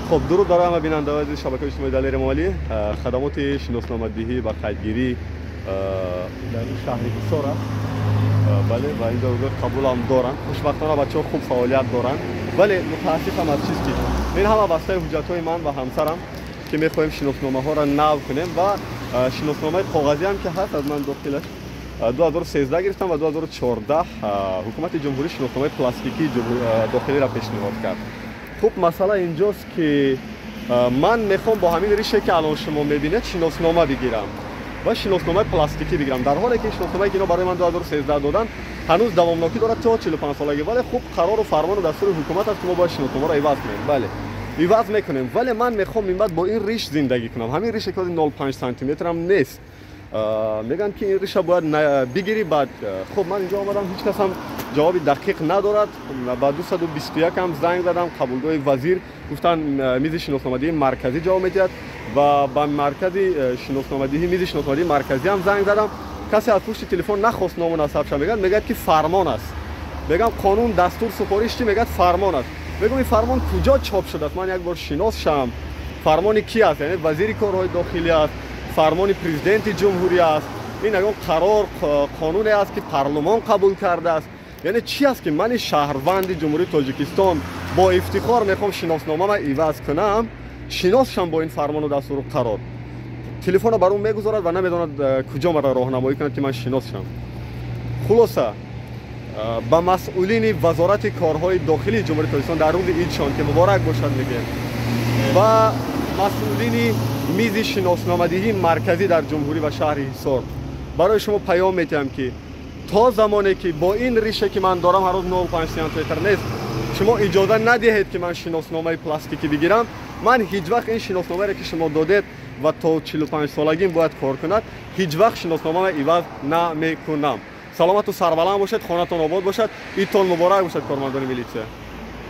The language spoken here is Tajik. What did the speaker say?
Хуб, дуруд барои ҳама бинандаҳои азизи шабакаи иҷтимоии Далери Эмомалӣ. Хадамоти шиносномадиҳӣ ва қайдгирӣ дар ин шаҳри Ҳисор аст. Бале, ва инҷо қабулам доранд. Хушбахтона, бачаҳо хуб фаъолият доранд, вале мутаассифам аз чиз, ки ин ҳама бастаи ҳуҷҷатҳои ман ва ҳамсарам, ки мехоҳем шиносномаҳоро нав кунем, ва шиносномаи коғазиам ки ҳаст аз ман дохилаш 2013 гирифтам ва 2014 ҳукумати ҷумҳурӣ шиносномаи пластикии дохилиро пешниҳод кард. Хуб, масъала инҷост, ки ман мехоҳам бо ҳамин рише, ки алон шумо мебинед, шиноснома бигирам ва шиносномаи пластикӣ бигирам, дар ҳоле ки шиносномае, ки ино барои ман 2013 доданд, ҳанӯз давомнокӣ дорад то 45 солагӣ. Вале хуб, қарору фармону дастури ҳукумат аст, ки мо бояд шиносномаро иваз кунем. Бале, иваз мекунем, вале ман мехоҳам минбаъд бо ин риш зиндагӣ кунам. Ҳамин рише, ки 05 сантиметрам нест. Мегӯянд, ки ин риша бояд бигирӣ. Баъд хуб, ман инҷо омадам, ҳеҷ кас ҳам ҷавоби дақиқ надорад. Ба 221 ҳам занг задам, қабулгоҳи вазир, гуфтанд, мизи шиносномадиҳии марказӣ ҷавоб медиҳад. Ва ба маркази шиносномадиҳӣ, мизи шиносномадиҳии марказӣ ҳам занг задам, касе аз пушти телефон нахост ному насабша. Мегӯяд, ки фармон аст. Мегӯям, қонун, дастур, супориш чӣ? Мегӯяд, фармон аст. Мегӯям, ин фармон куҷо чоп шудааст, ман як бор шинос шавам? Фармони ки аст? Яъне вазири корҳои дохилӣ аст, фармони президенти ҷумҳурӣ аст, ин ягон қарор, қонуне аст, ки парлумон қабул кардааст? Яъне чӣ аст, ки мани шаҳрванди Ҷумҳурии Тоҷикистон бо ифтихор мехоҳам шиносномама иваз кунам, шинос шам бо ин фармону дастуру қарор? Телефонро бар ӯ мегузорад ва намедонад, куҷо маро роҳнамоӣ кунад, ки ман шинос шам. Хулоса, ба масъулини Вазорати корҳои дохилии Ҷумҳурии Тоҷикистон дар рӯзи идшон, ки муборак бошад, мегӯем, ва масъулини мизи шиносномадиҳии марказӣ дар ҷумҳурӣ ва шаҳри Ҳисор барои шумо паём метиҳам, ки то замоне ки бо ин рише, ки ман дорам, ҳанӯз 05 сантиметр нест, шумо иҷоза надиҳед, ки ман шиносномаи пластикӣ бигирам, ман ҳеҷ вақт ин шиносномаеро, ки шумо додед ва то 45 солагим бояд кор кунад, ҳеҷ вақт шиносномаро иваз намекунам. Саломату сарбаланд бошед, хонатон обод бошад, идтон муборак бошад, кормандони милитсия.